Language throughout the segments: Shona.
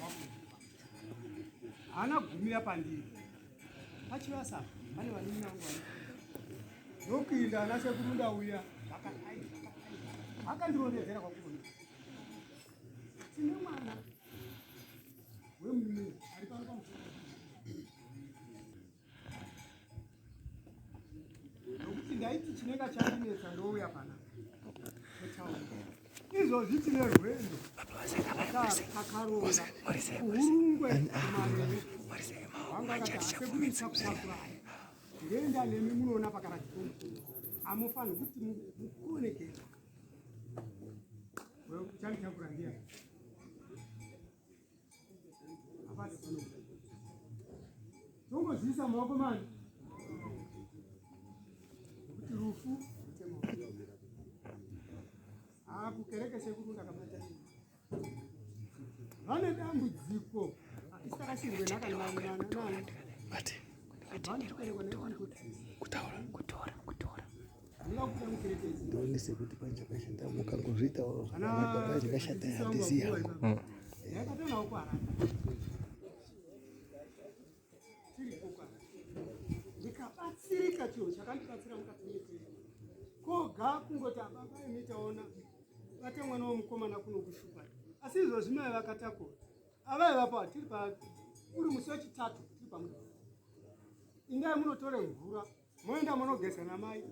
Kwakuziva haana kugumira pandiri pachivasa pane vanin'ina vangu vani ndokuinda ana sekuru ndauya zvakadai zvakadai akandirondedzera kwakuona tine mwana wemunin'ina ari pano pamusoro nokuti ndaiti chinenge chandinetsa ndouya pana izvozvi tine rwendo takaronga kuhurungwe kumarere wangakatasekurisakusakuraya ndoenda nemi munoona pakaradzikwa amufaniri kuti mukonekera uchanditakura ndiani Tongozviisa mumaoko mani kuti rufu mutemo. Ah, kukereke sekuru ndakabata vane dambudziko isakasirwe nakanananani kutaura kutora kutora Ndoni sekuti panje pashanda mukangozviitawo zvakanaka paya chakashata handizivi hangu. Ndikabatsirika chinhu chakandibatsira mukati mekereke koga kungoti ababa imi taona vate mwana womukomana kuno kushupa asi izvozvi mai vakatakura avaivapo tiri pa uri musi wechitatu tiri pamuda indai munotore mvura moenda munogeza namai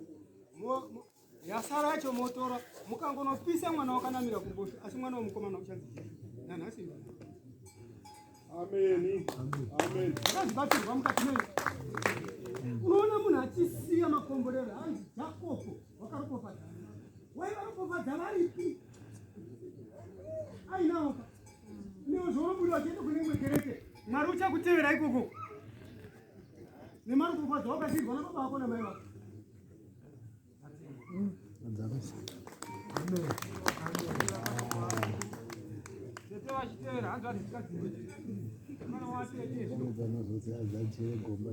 yasara yacho motora mukangonopisa mwana wakanamira kumbosho asi mwana wemukomana uchanzi nanhasi Ameni. Amen. Akazibatsirwa mukati menyu. Unoona munhu achisiya makomborero hanzi Jakobo wakaropofadza. Waivaropofadza varipi? Ainawo ka. Newe zvaunobuda uchienda kune imwe kereke. Mwari uchakutevera ikoko. Nemaropafadzo wakasirwa nababa vako namai vako. Tete vachitevera hanzvadzi dzikadzimwe. Mwana watete. Gomba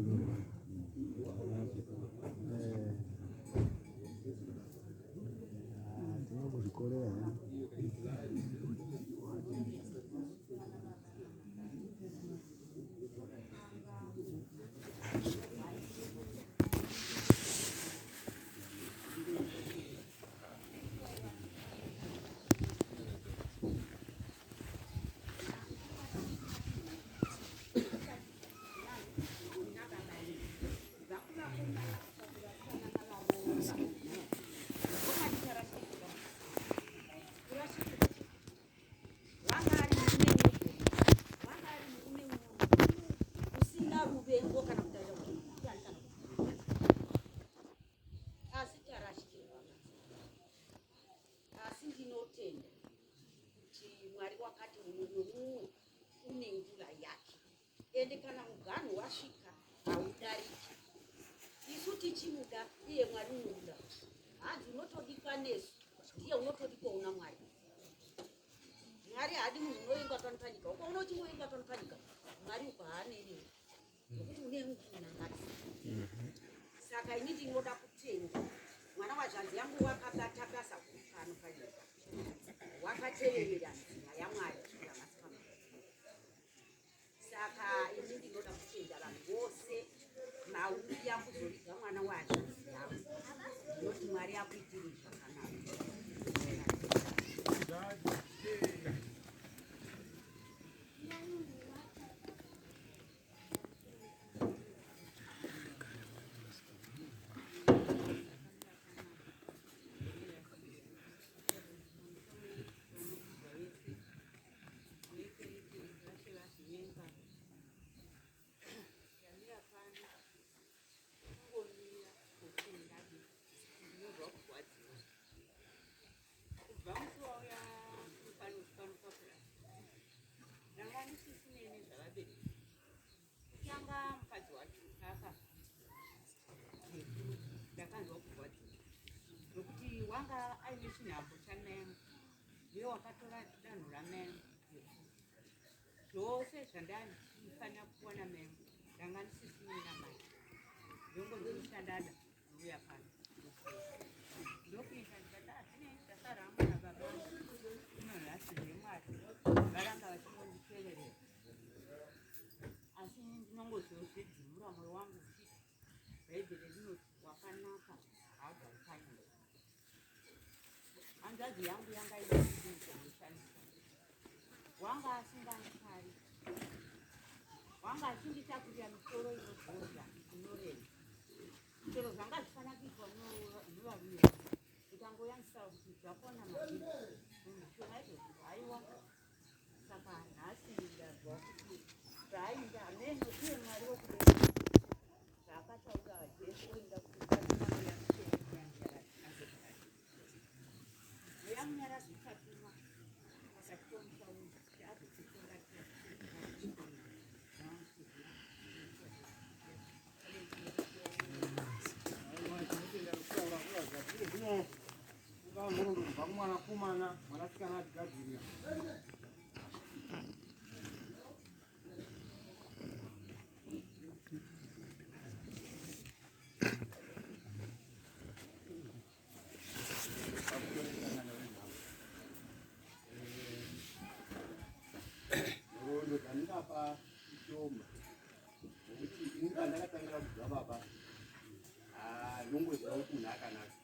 tinokuzvikorera Wanga ari murume unogona. Wanga ari murume usina ruvengo kana kutaura kuti ndiani kana kuti. Asi tarashikirwa. Asi ndinotenda kuti Mwari wakati mumwe nomumwe une nguva yake. Ende kana muganhu wasvika haudariki. Isu tichimuda iye Mwari unomuda. Hanzi unotodikwa nesu ndiye unotodikwa una Mwari. Mwari haadi munhu unovengwa pano panyika. Ukaona uchingovengwa pano panyika, Mwari uko haanei newe. Nokuti une unangati. Saka ini ndinoda kutenda mwana wazvanzi yangu wakabata basa pano panyika. Wakateverera nzira yaMwari kusvikira nhasi pano. Saka ini ndinoda kutenda vanhu vose mauya kuzoviga mwana wazvanzi yangu. Ndinoti Mwari akuitire zvakanaka. Kutanga mukadzi wacho akafa ndakanzwa kurwadziwa nokuti wanga aine chinhambo chamai ndiye wakatora danho ramai zvose zvandandifanira kuwana mai ndanga ndisisine namai ndongondimushandada ndouya pano ndokuita ndikati hazvinei ndasara hangu nababa inonhasi zvemwari varanga vachingonditeverera. Bhaibheri rinoti wakanaka haagari panyika. Hanzvadzi yangu yanga ine zvinhu zvanoshandisa. Wanga asingandikari. Wanga achinditakurira mitoro inobhodha inorema. Chero zvanga zvifanira kuitwa nevarume. Ndikangoyanzisa kuti zvakona mavhiri. Munhu shoma izvozvo haiwa. Saka nhasi ndanzwa kuti zvaainda hameno iye Mwari wokudenga zvaakataura Jesu oinda kuti ukatumwa Mweya Mutsvene Mweya Munyaradzi azoparadza. Mweya Munyaradzi uchatumwa pakati pomusha uno kuti azotitungatira Kubva kumwanakomana mwanasikana atigadzirira. Nhoroondo dzandingapa ishoma nokuti ini pandakatangira kubva baba ndongoziva kuti munhu akanaka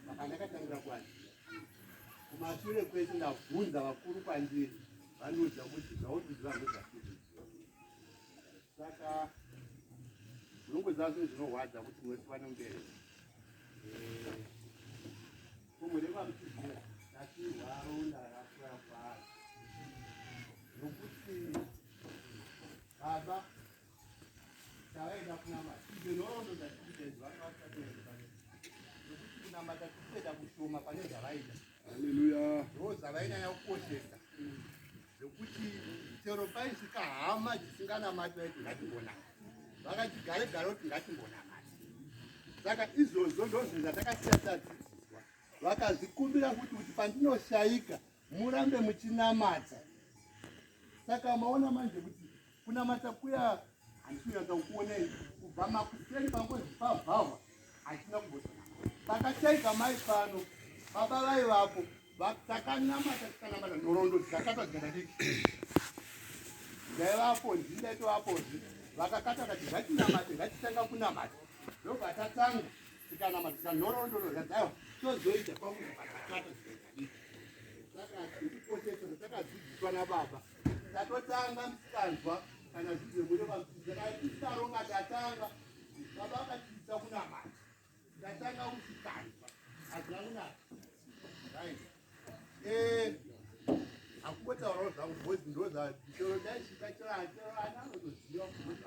saka ndakatangira kuvaziva kumashure kwese ndabvunza vakuru kwandiri vandiudza kuti zvauri kuziva ndozvatiri saka unongoziva zvinhu zvinorwadza kuti mwese vane mubereki kumwe rekwamuchidzira tatirwa ronda rakakura kwazvo nokuti baba tavaida kunamata idzo nhoroondo dzatikuita idzi vanga vasati nokuti kunamata tikutoita kushoma pane zvavaida Haleluya. Ndo zvavainyanya kukoshesa zvekuti chero paisvika hama dzisinganamati vaiti ngatimbonamata vakati gare gare kuti ngatimbonamata saka izvozvo ndozvinhu zvatakasiya tadzidziswa vakazvikumbira futi kuti pandinoshaika murambe muchinamata saka maona manje kuti kunamata kuya handisi kunyatsa kukuonei kubva makuseni pangozi pabhahwa hachina kumbosana pakashaika mai pano baba vaivapo takanamata tikanamata nhoroondo dzikakatwa dzikaita diki ndaivapo ndini ndaitovapozve vakakata kati ngatinamate ngatitanga kunamata ndobva tatanga tikanamata tikanhoroondo dzaiwa tozoita kwakuti vakakata dzikaita diki saka tikukoshesa takadzidziswa nababa tatotanga misikanzwa kana zvidzemure pamsikaronga tatanga baba vakatidzisa kunamata ndatanga kusikanzwa hazvina kunaka right eh hakungotaurawo zvangu bhozi ndozachero ndaisvika chero chero ana anotoziva kuti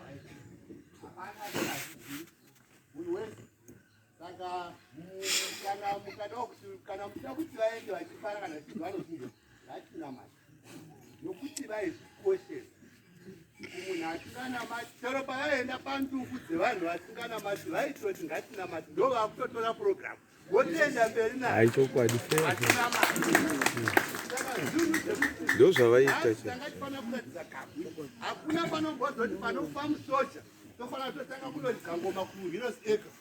hapana asingazivi munhu wese saka kana mukadawo kuti kana muchida kuti vaende vachifara kana chinhu vanozvinzwa ngatinamate nokuti vaizvikoshesa kumunhu asinganamati chero pavaienda panduku dzevanhu vasinganamati vaitoti ngatinamati ndo vakutotora purogiramu votoenda mberi nayo ndo zvavaiita tanga kuratidza kabwi hakuna panombozoti panofa musoja tofanira totanga kunoridza ngoma kuheroes acre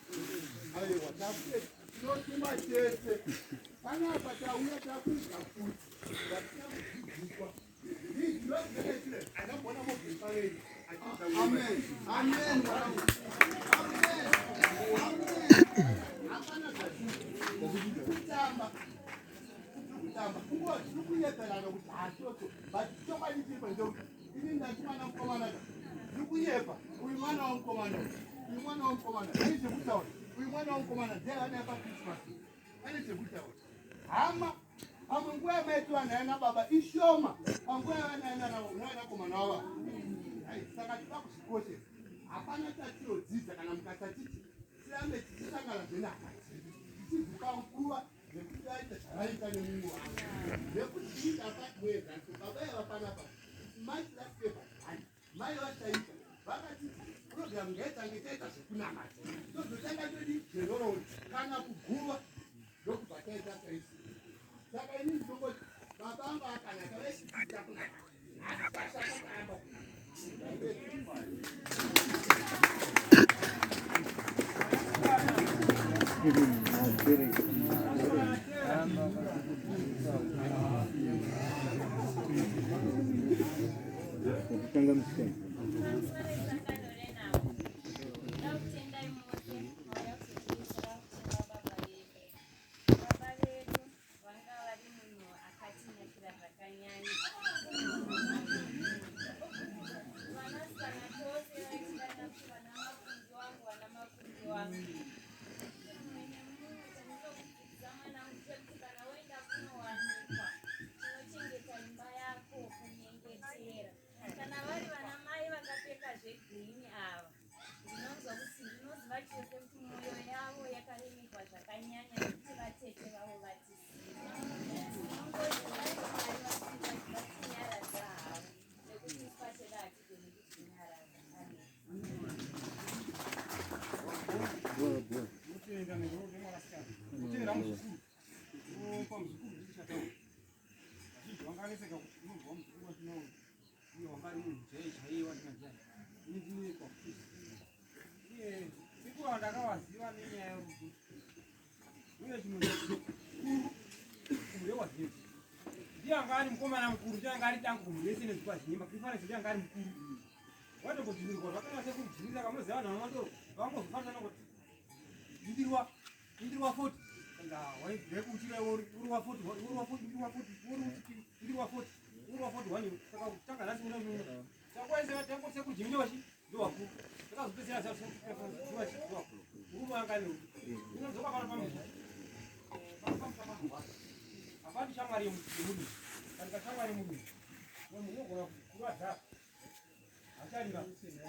aiwa tinotuma chete panapa tauya takuridza futi vatina kudzidziswa Amen. Amen. Kutamba kungova tiri kunyeperana kuti hatoto but chokwadi chiripo ndechekuti ini ndati mwana mukomana ka ndiri kunyepa uyu mwana wamukomana uyu mwana wamukomana ane chekutaura uyu mwana wamukomana ndiye ane pachristmas ane chekutaura hama pamwe nguva yamaitiwa naye nababa ishoma panguva yavanaye navanakomana wava saka tida kuzvikoshesa hapana chatinodzidza kana mukasatiti tirambe tichisangana zvenhaka dzedu tichibvuka nguva nekuti vaita zvavaita nemumwe wavo nekuti iiapamuenzaniso baba yava panapa much last paper done mai vashaika vakati program ngaitange taita zvekunamata tozotanga todi general kana kuguva ndokubva taita saisi saka ini ndinongoti baba anga akanaka vaisiita kunamata nhasi Kutanga musikana. Ndakutendai mose. Kutenda nemwanasikana kutenda muzukuru pamuzukuru ndichataura vazhinji vanganeseka kuti unobva muzukuru watinawo uye wanga ari munhu chaiye chaiye wandinazai ini ndine kwakuti uye sekuru ava ndakavaziva nenyaya yerudo uye chimwe chikuru kumhuri yekwazinyemba ndiye anga ari mukomana mukuru ndiye anga ari dango kumhuri yese nezvikwazinyemba kufanisa ndiye anga ari mukuru Watombobvumirwa zvakana sekubvumira kamunoziva vanhu vamatoro vangozofanana kuti indirwa indirwa 40 kana waikuchira uri wa 40 uri wa 40 uri wa 40 uri uri wa 40 uri wa 41 saka kutanga nhasi una uno takwaisa tango sekujimira wachi ndo wakuru takazopedzera za sekujimira wachi ndo wakuru murume wanga ne unodzoka pano pamuzi hapana shamwari yemurume kana shamwari yemurume munhu unogona kuvadza acharira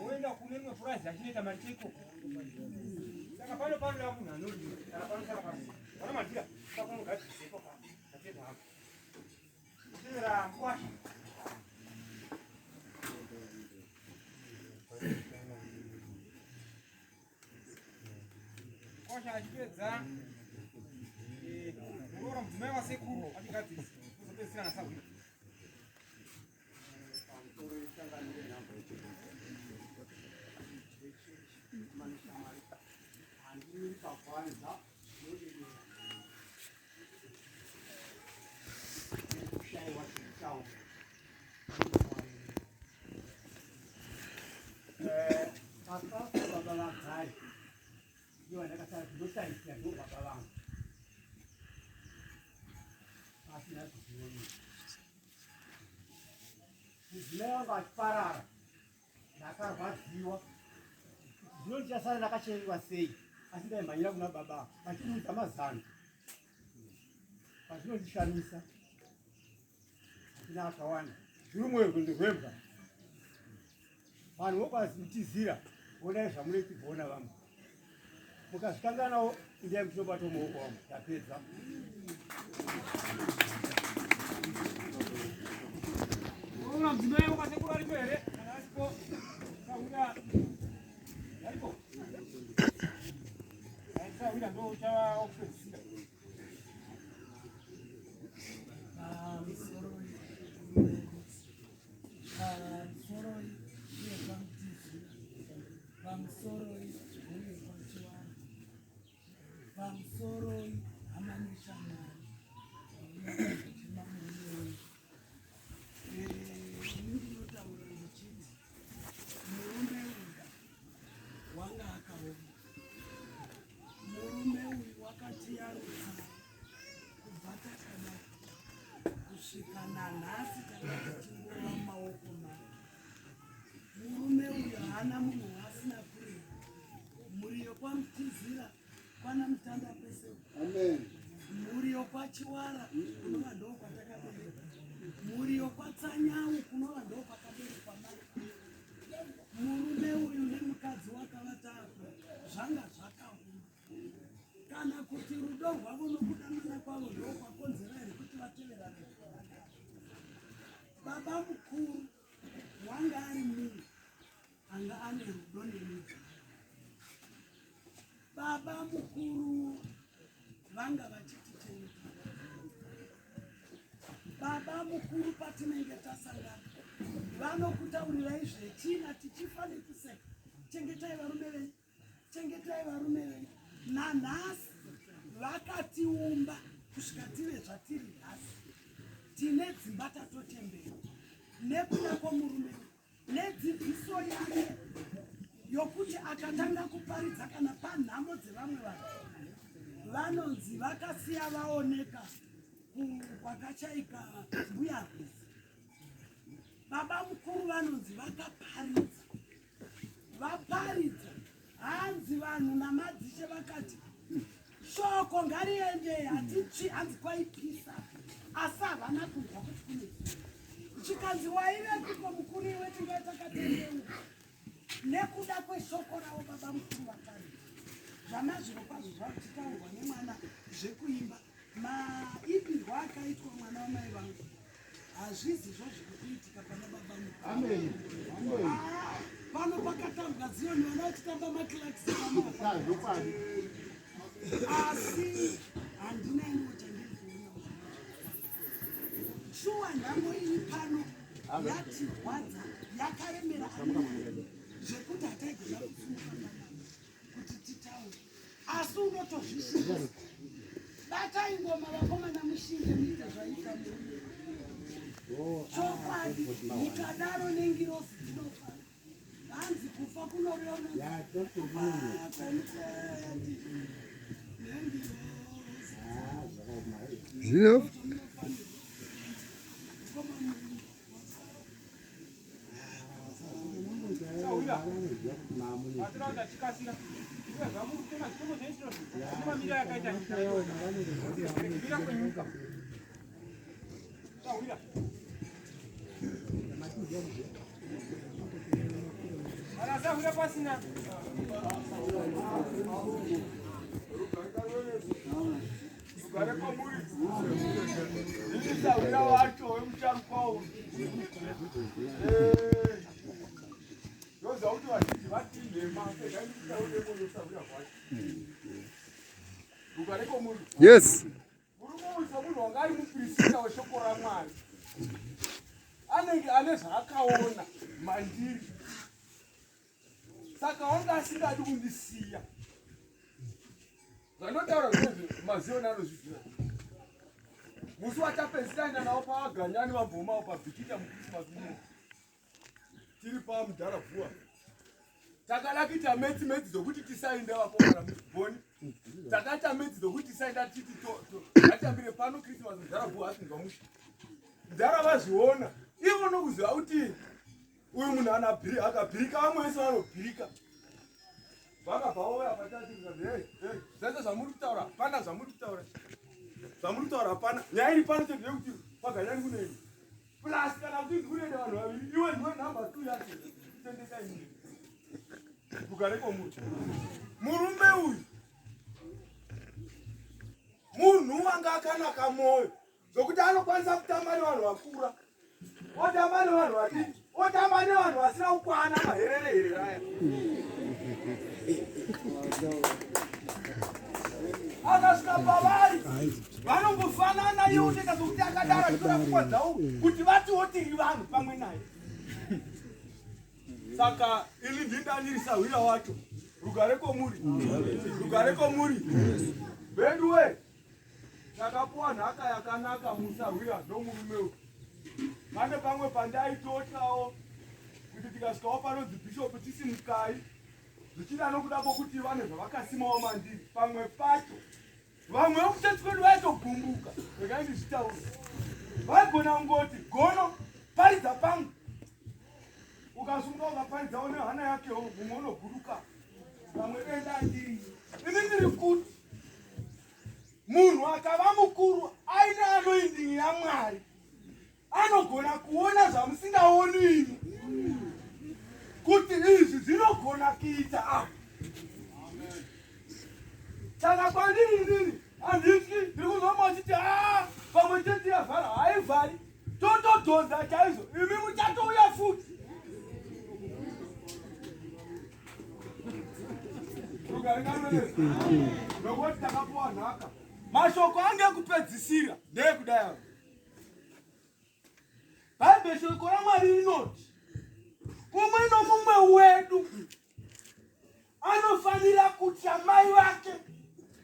woenda kune rimwe purazi achinoita mari cheko saka pano panoda munhu anorima kana panosara pano pana madhira saka unogadzisepo pano tapedza hako kutevera mukwasha mukwasha achipedza eh, muroora mudzimai wasekuru achigadzirisa kuzopedzisira nasahwira Pakafa baba vagari ndivo vandakasara ndinotarisira ndo baba vangu pasina zvioni Mudzimai wangu achiparara ndakarwadziwa zvino ndichasara ndakachererwa sei asi ndaimhanyira kuna baba vachimuudza mazano pazvinondishamisa hatina akawanda zvirumwe rwendo rwembwa vanhu vokwazitizira vonai zvamunoitigona vamwe mukazvikanganawo indai muchinobata muoko wangu ndapedza Unoona mudzimai wakasekuru aripo here kana asipo sahwira aripo sahwira ndo uchava wokupedzisira Pamusoroi uye pamutizira, pamusoroi uye pachivanhu, pamusoroi hama neshamwari vauya kuzochema murume wenyu. Eh, ini ndinotaura ndichiti murume uyu wanga akaoma, murume uyu wakatiyarutsa kubva takadai kusvika nanhasi tanga tichingova mumaoko make murume uyu haana munhu waasina kurera mhuri yokwamutizira kwana mutanda kwese mhuri yokwachiwara kunova ndo kwatakaberekwa mhuri yokwatsanyau kunova ndo kwakaberekwa mai murume uyu nemukadzi wakavatapo zvanga zvakaoma kana kuti rudo rwavo nokudanana kwavo ndokwakonzera here kuti vateverane baba mukuru wanga ari munhu anga ane rudo nemudzimai baba mukuru vanga vachitichengeta baba mukuru patinenge tasangana vanokutaurirai zvechina tichifa nekuseka chengetai varume venyu Chengetai varume venyu nanhasi vakatiumba kusvika tive zvatiri nhasi. Tine dzimba tatochembera nekuda kwomurume nedzidziso yake yokuti akatanga kuparidza kana panhamo dzevamwe vanhu vanonzi vakasiya vaoneka kwakachaika mbuya rwizi baba mukuru vanonzi vakaparidza Vaparidza hanzi vanhu namadzishe vakati shoko ngariende hatitsvi hanzi kwaipisa asi havana kunzwa kuti kune chikanzi waivepiko mukuru iwe tingai takatendeuka nekuda kweshoko ravo baba mukuru vaparidza zvamazviro kwazvo zvachitaurwa nemwana zvekuimba Maipirwo akaitwa mwana wamai vangu hazvizizvo zviri kuitika pana baba Amen. Amen. Ah, pano pakatambwa Zion vana vachitamba maclax. Asi handina iniwo chandiri kuona. Shuwa nhambo iri pano yatirwadza, yakaremera ani zvekuti hataigona kusimuka panapa kuti titaure, asi unotozvishinga. Batai ngoma vakomana, mushinge muite zvaita murume. Chokwadi mukadaro nengirozi dzinofa. Hanzi kufa kunoreva kufa kwemutendi nengirozi. Zvino Rugare kwamuri. Ndini sahwira wacho wemusharukwa uyu. Ndoziva kuti vazhinji vati nhema, regai ndikutaure moyo sahwira kwacho. Rugare kwamuri. Yes. Murume uyu semunhu wanga ari mupirisita weshoko raMwari, anenge ane zvaakaona mandiri, saka wanga asingadi kundisiya. Zvandotaura zvinezvi mazioni anozviziva. Musi watapedzisira enda navo paAganyani vabvomawo paBhikita muKrismas muno, tiri pamudhara bhuwa, takada kuita metsi metsi dzokuti tisaenda vakomana boni, takaita metsi dzokuti tisaenda titi ngatambire pano Christmas. Mudhara bhuwa asinzwa mushe, mudhara vazviona ivo nokuziva kuti uyu munhu akabhirika, vamwe vese vanobhirika. Vakabva vauya patati, hey, zvese zvamuri kutaura hapana, zvamuri kutaura, zvamuri kutaura hapana. Nyaya iri pano chete ndeyekuti paGanyani kunoenda plus kana kuti kunoenda vanhu vaviri, iwe ndiwe number 2 yacho, tendesa inini. Rugare kwamuri. Murume uyu munhu wanga akanaka mwoyo zvokuti anokwanisa kutamba nevanhu vakura, otamba nevanhu vadiki, otamba nevanhu vasina kukwana, maherere herere aya. Akasvika pavari vanongofanana, iye unoita sokuti akadaro achitora pfungwa dzavo kuti vatiwo tiri vanhu pamwe naye. Saka ini ndindanirisa hwira wacho. Rugare kwomuri, rugare kwomuri veduwe. Takapuwa nhaka yakanaka musahwira nomurume uyu. Pane pamwe pandaitotyawo kuti tikasvikawo panonzi bhishopu tisimukai, zvichida nokuda kwokuti vane zvavakasimawo mandiri. Pamwe pacho vamwe vekuchechi kwedu vaitogumbuka, regai ndizvitaure, vaigona kungoti, "Gono paridza pangu." Ukasunga ukaparidzawo nehana yakewo, mumwe unoguruka, pamwe denda ndiri ini. Ndiri kuti munhu akava mukuru aine anointing yaMwari anogona kuona zvamusingaoni imi, kuti izvi zvinogona kuita apa. Saka kwandiri inini handityi. Ndiri kuzoma uchiti a pamwe chechi yavhara, haivhari, totodhonza chaizvo. Imi muchatouya futi. Nokuti takapuwa nhaka. Mashoko ange ekupedzisira ndeyekudai. Bhaibheri, shoko raMwari rinoti mumwe nomumwe wedu anofanira kutya mai vake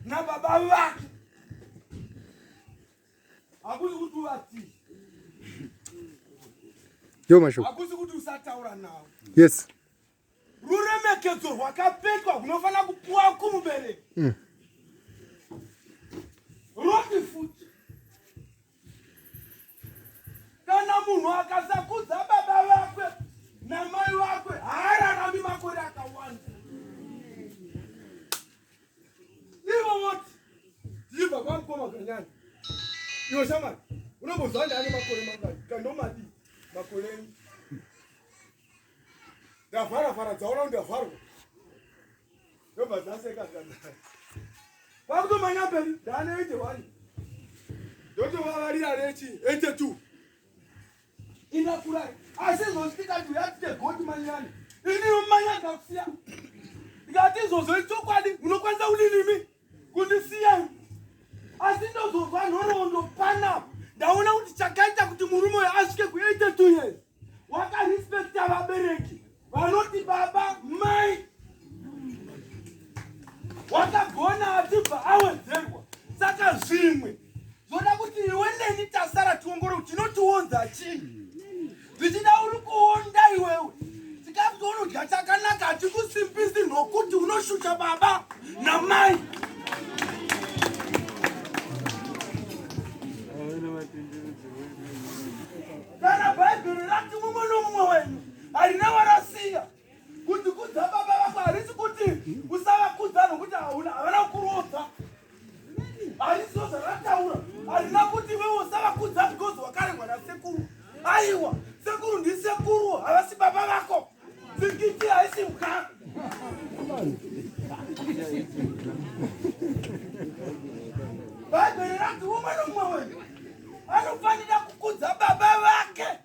nababa vake. Hakusi kuti uvatii. Yo mashoko. Hakusi kuti usataura navo. Ruremekedzo rwakapetwa runofanira kupuwa kumubereki. Roti futi kana munhu akasakudza baba vakwe namai vakwe haararami makore akawanda. Ivo voti tichibva kwamukoma Ganyani, iwe shamari unombozwa ndaane makore mangani kandomadii makore enyu, ndavhara vhara dzaona kuti ndavharwa, ndobva dzaseka kwakutomanya mberi. Ndaane 81, ndotovavarira rechi 82 ingakurai. Asi izvozvi tikati uyatite goti manyani, ini manya ndakusiya, ndikati izvozvo ichokwadi, munokwanisa kudinimi. Kundisiya asi ndozobva nhoroondo panapa ndaona kuti chakaita kuti murume uyo asvike ku82 years wakarespecta vabereki vanoti baba mai wakagona achibva awedzerwa saka zvimwe zvoda kuti iwe neni tasara tiongoro kuti tinotionza chii zvichida uri kuonda iwewe chikafu chaunodya chakanaka hachikusimbisi nokuti unoshusha baba namai kana bhaibheri rati mumwe nomumwe wenyu harina warasiya kuti kudza baba vako harisi kuti usavakudza nokuti hauna havana kukuroodza harisiwo zvarataura harina kuti iwewe usavakudza because wakarengwa nasekuru aiwa sekuru ndisekuru havasi baba vako tsikiti haisi mbwa bhaibheri rati umwe nomumwe wenyu anofanira kukudza baba vake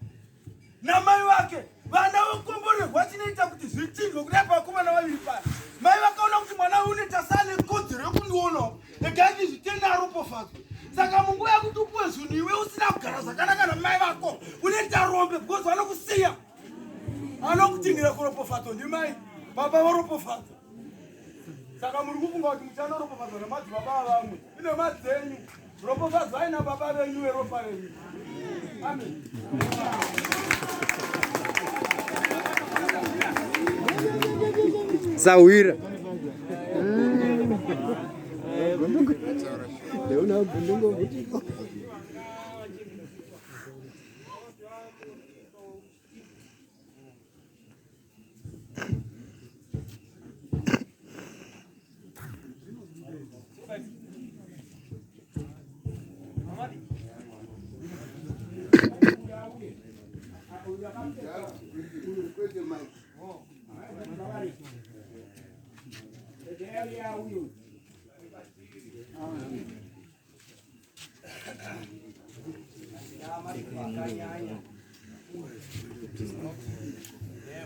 namai vake vana vokomborerwa chinoita kuti zvichinjwe kudai pavakomana vaviri paya mai vakaona kuti mwana uyu unoita saane kodzero yekundionawo regai ndizvitende aropofadzwe saka munguva yekuti upiwe zvinhu iwe usina kugara zvakanaka namai vako unoita rombe because vanokusiya anokutinhira kuropofadzo ndimai baba voropofadzo saka muri kufunga kuti muchanoropofadzwa namadzibaba avamwe ine madzenyu ropofadzwai nababa venyu veropa renyu amen sahwira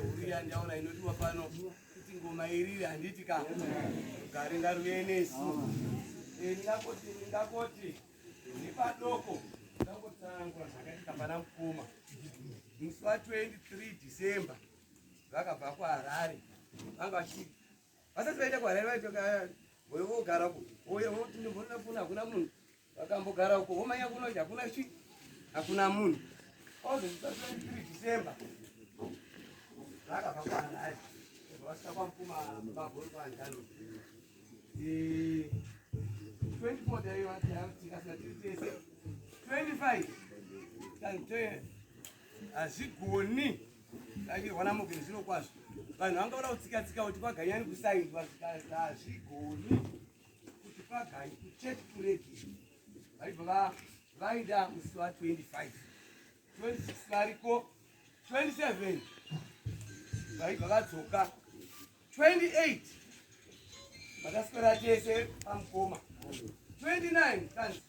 Huriya ndaona inodiwa pano kuti ngoma irire handiti ka rugare ngaruve nesu. Ndingakoti ndingakoti nepadoko ndangotsanangura zvakaitika pana mukoma musi wa 23 December vakabva kuHarare vanga vachi vasati vaenda kuHarare vaitoka vogara uko voti ndimboona foni hakuna munhu vakambogara uko vomanya kuno hakuna chi hakuna munhu ozosvika 23 December vakabva kuHarare vasvika kwamukoma bagori kwaandano 24 daivatikasina tiri tese 25 kanti hazvigoni kachirwa namugeni zvino kwazvo vanhu vanga voda kutsika-tsika kuti kwaganyani kusaindwa zvikanzi hazvigoni kuti paganyi kuchechi kuregi vaibva vaida musi wa 25 26 variko 27 vaibva vadzoka 28 vakaswera tese pamukoma 29 kanzi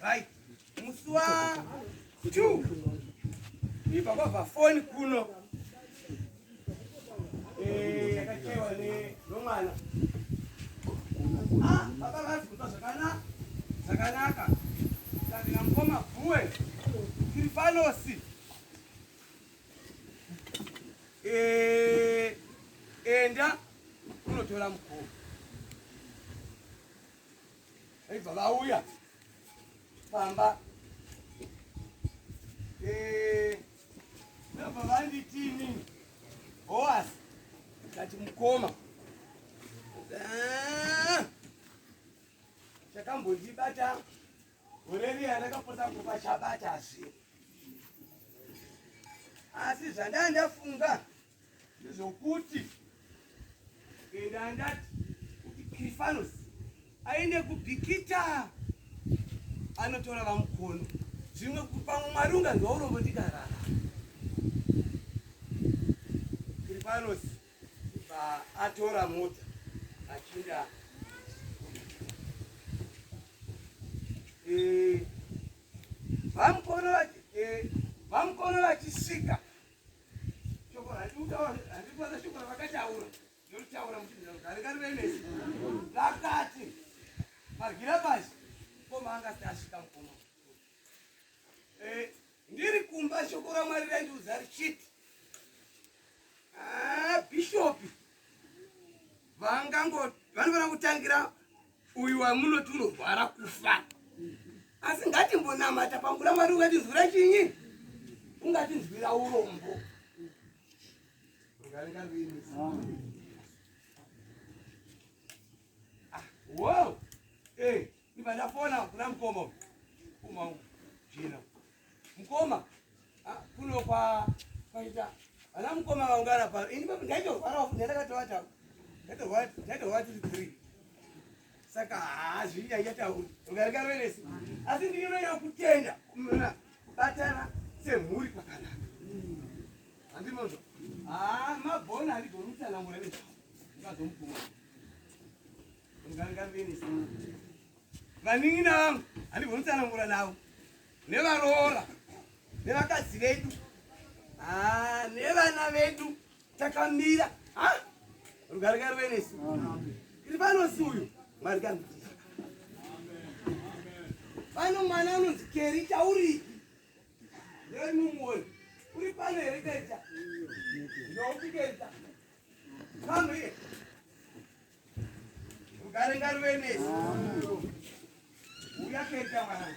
Right. Musi wa 2 ibva kwabva foni kuno yakachewa nomwana ah, baba vabvunza zvakanaka zvakanaka saka mukoma bhuwe tiri panosi Eh, enda unotora mukoma vaibva vauya pamba eh, ndobva vanditini boas ndati mukoma ah, chakambondibata gore riya ndakapotsa kufa chabatazve asi zvandanga ndafunga ndezvokuti enda ndati kuti krifanos aende kubhikita anotora vamukono zvimwe pamwe mwari unganzwa urombo ndikarara krifanos atora mota achinda eh, vamukoro eh, vachisvika shoko randikutaura shoko ravakataura ndoritaura muchigare karivenesi vakati madyira pasi mukoma anga asati asvika mukoma eh, ndiri kumba shoko ramwari raindiudza richiti ah, bhishopi vangango vanofanira kutangira uyu wamunoti unorwara kufa asi ngatimbonamata pangura mwari ungatinzwira chinyi ungatinzwira urombo ah, wow eh, ndibva ndafona kuna mukoma mukoma wangu jina mukoma ah, kuno kwa kwaita vana mukoma vaungana pano ini ndaitorwara ndakatoata ndaitorwara tiri three saka hazvinyanyatauri rugare asi ndinoda kutenda batana semhuri kwakanaka handinozvo haa mabhona handigoni kutsanangura nezvavo ndingazomukuma rugare vanin'ina vangu handigoni kutsanangura navo nevaroora nevakadzi vedu ah, nevana vedu takamira rugare karuve nesu iri panosi uyu mwari kamuti pano mwana anonzi kerita uripi ndemumwoyo uri pano here kerita ndoupi kerita pano iye rugare ngaruve nesu uya kerita mwana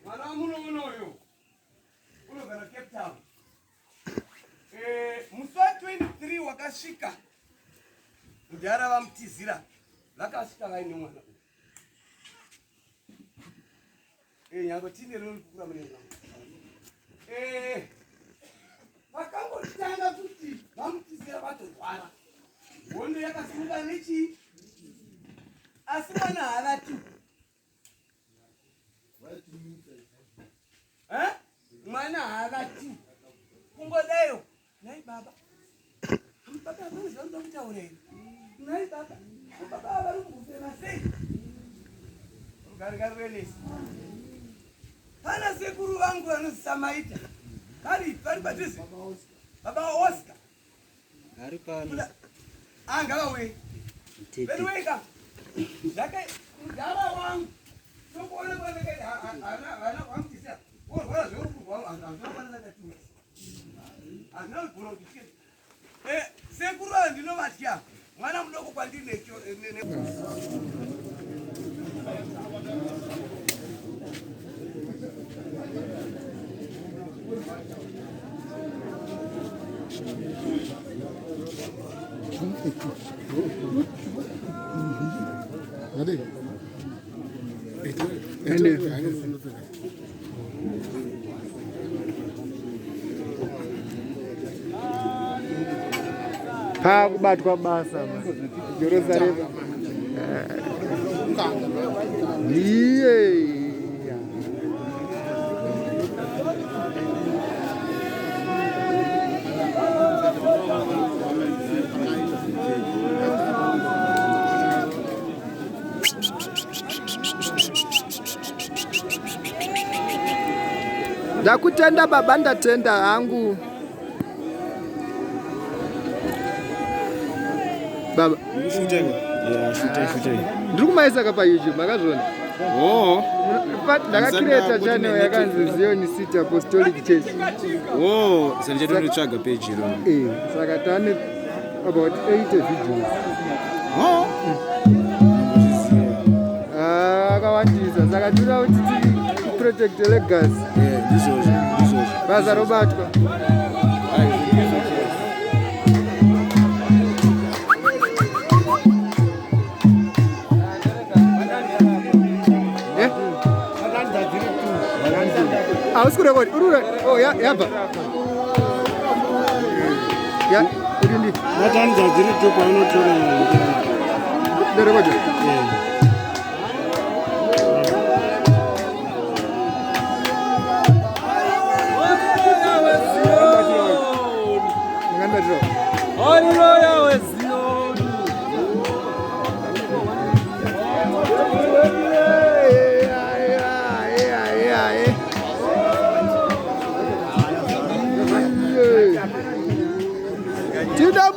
mwana wamunoona uyu unogara Cape Town. Eh, musi wa 23 wakasvika mudhara vamutizira vakasvika vaine mwana Eh, nyango tine riri kukura mune mwana. Eh, vakangotanga kuti vamutizira vatorwara. Hondo yakasimuka nechii? Asi mwana haavati. Eh? Mwana haavati. Kungodayo. Nhai baba. Baba havana zvavanoda kutaura here? Nhai baba. Baba ava vari kufema sei? Rugare ngaruve Pana sekuru vangu vanonzi Samaita. Vari vari padhuze. Baba Oscar. Ari pano. Ah, ngavauye. Veduweka. Zvake mudhara wangu. Tokuona kwandakaita hana hana kwamutisa. Worwara zverufu rwangu hazvina kwanisa ndatiwa. Hazvina kugona kuti chete. Eh, sekuru ava ndinovatya. Mwana mudoko kwandiri necho ne, ne. Pakubatwa basa Jerusarema. Iye. Ndakutenda baba, ndatenda hangu baba. Ndiri kumaisa ka paYouTube, makazviona? Oh. Ndakacreata channel yakanzi Zion City Apostolic Church. Oh, saka page iro. Eh, saka tane about 80 videos. Oh. Ah, akawandisa saka tinoda kuti tiprotect legacy. Eh, ndizvozvo, ndizvozvo. Basa robatwa. Eh? Hausi kurekodi, uri oh, yabva. Ya, uri ndi. Batanidza dziri tu paunotora. Ndorekodi.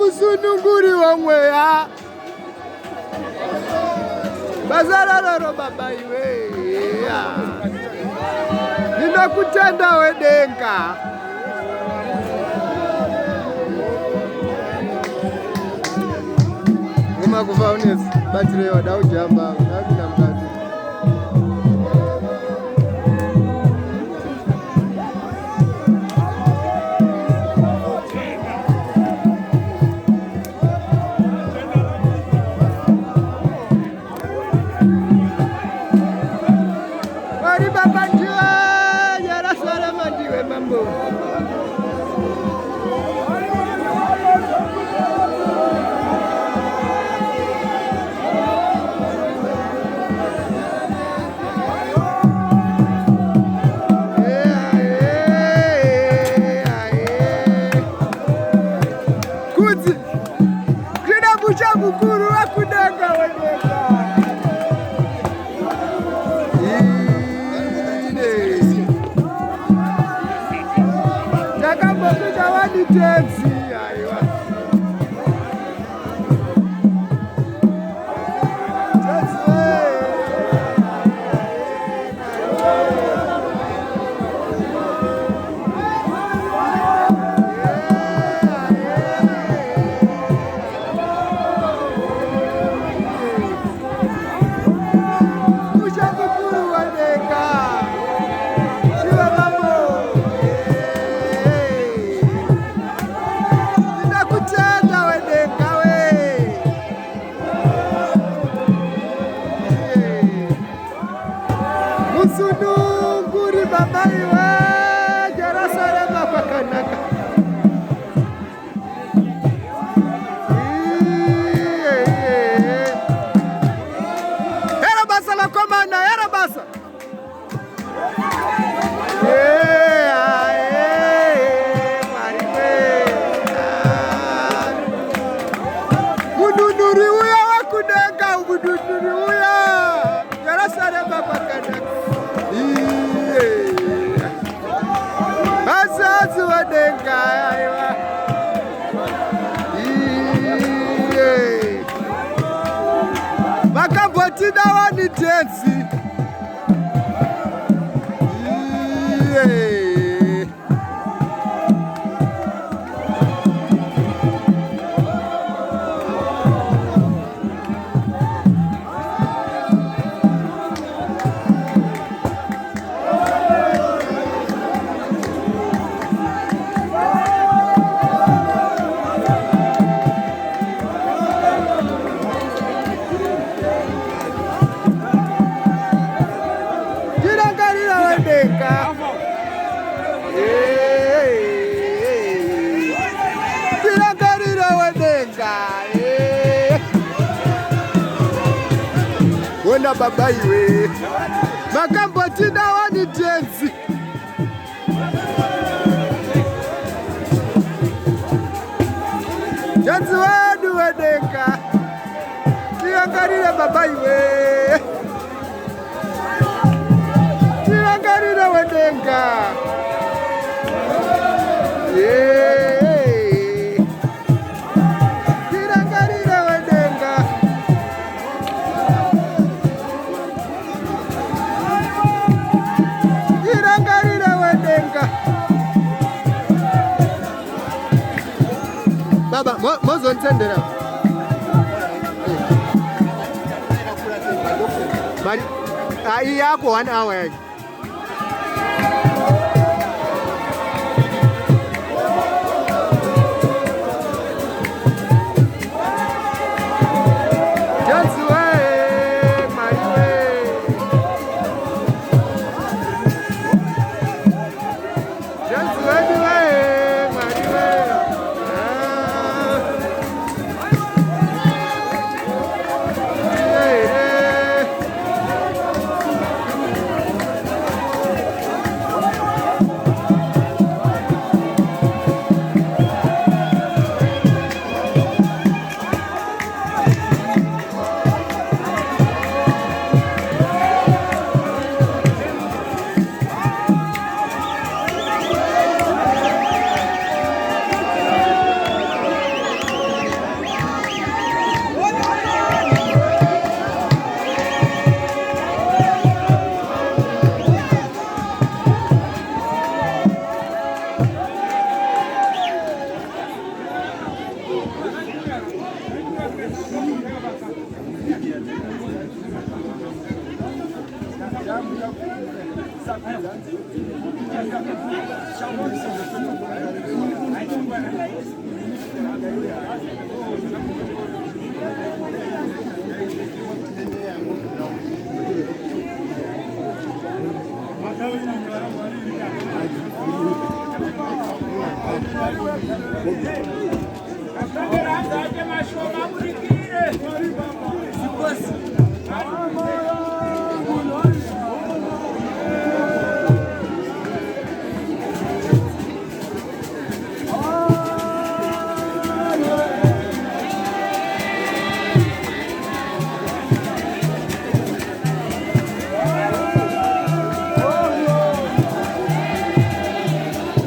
Musununguri womweya. Basa raroro baba iwe. Ndinokutenda wedenga. Uma kufa unesi batirei wada kujamba wada mukati. Mwari baba ndiwe Jerusarema ndiwe mambo. Kudzi zvida musha mukuru wakudenga wedenga. Takambopinda wani tenzi aiwa. Tenzi Musha mukuru wedenga. Shiva mambo. Ndinakutenda wedenga we. Musununguri baba iwe Jerusarema kwakanaka. Hera basa vakomana, hera basa. Mwari we. Mununuri uya wakudenga, mununuri uya. Jerusarema kwakanaka. Iye. Hazazi wadenga aiwa. Iye. Vakambotida wani tenzi. Iye. Tirangarira wedenga. Tirangarira wedenga. Wona baba iwe. Makambotida wani tenzi. Tenzi wedu wedenga. Tirangarira baba iwe. Tirangarire wedenga. Yeah. Tirangarire wedenga. Tirangarire wedenga. Baba, mozonditendera. Mari, ah, iyi yako 1 hour yacho. Tenzi we, Mwari we. Tenzi wedu we, Mwari we. Ah. Eh, eh.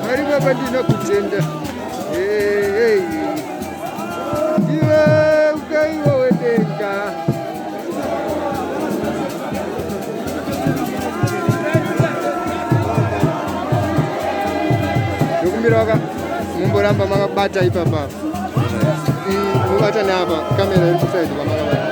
Mwari baba ndinokutenda. Hey, hey. Ndiwe ukaiwo wedenga. Ndokumbira waka mumboramba makabata ipapa. Mobata neapa kamera iri kusaidi kwamakabata.